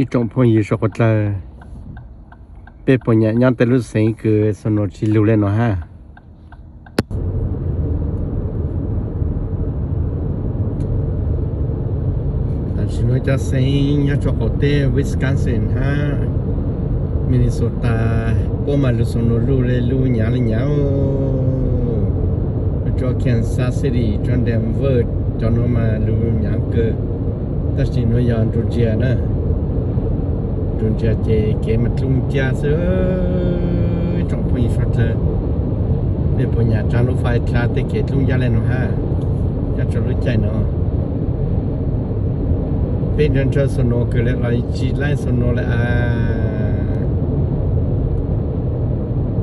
Ib tsoom phooj ywg suav qhuav dlawg, peb puas nyam nyob tej lub xeev kws Snow tsis lug le no hab? Tam sim no cov xeev nyob rua qaum teb Wisconsin hab Minnesota puab mas lug Snow lug le lug nyav le nyav. Rua Kansas City, rua Denver, cov nuav mas lug nyav kawg. Tab sis nuav yog Georgia na. Georgia ces kev mas dlub ncaj xwb. Tsoom phooj ywg suav dlawg, nej puas nyam tsav lub fais dlha tej kev dlub ncaj le no hab? Nyob rua lub caij no peb nrhaw nrhaw Snow kawg le los tsis laib Snow le as.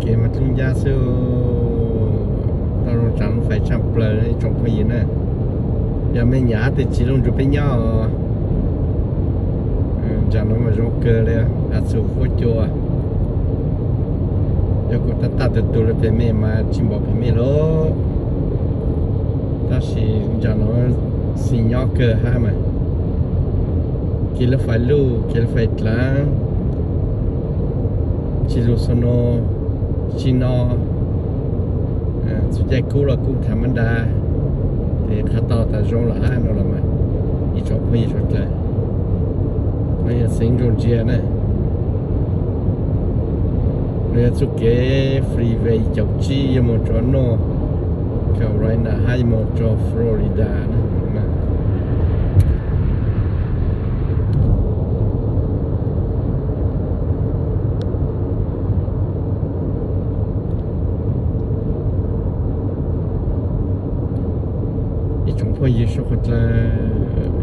Kev mas dlub ncaj xwb. Tau zoo tsav lub fais tshaj plaws ib tsoom phooj ywg na. Yog mej nyam hab tej tsis lug nrug peb nyob, ntsag nuav mas zoo kawg le, has txug huab cua. Yog kuv tab taj tug tug le pem mej mas tsis npaum pem mej lawm. Tab sis ntsag nuav xis nyob kawg hab mas. Kev lub fais luj, kev lub fais dlaav, tsis lug Snow, tsis no, txhua caij kub los kub tham mab nra, ces qha tau tas zoo lawm hab no los mas. Ib tsoom phooj ywg suav dlawg, nuav yog xeev Georgia na. Nuav yog txuj kev freeway caum tsib yuav moog rua North Carolina hab yuav moog rua Florida na. Ib tsoom phooj ywg suav qhuav dlawg,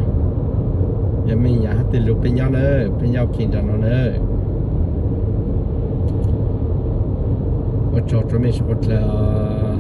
yog mej nyam hab tej lug peb nyob na, peb nyob ua ke nram no na. Ua tsaug rua mej suav qhuav dlawg os.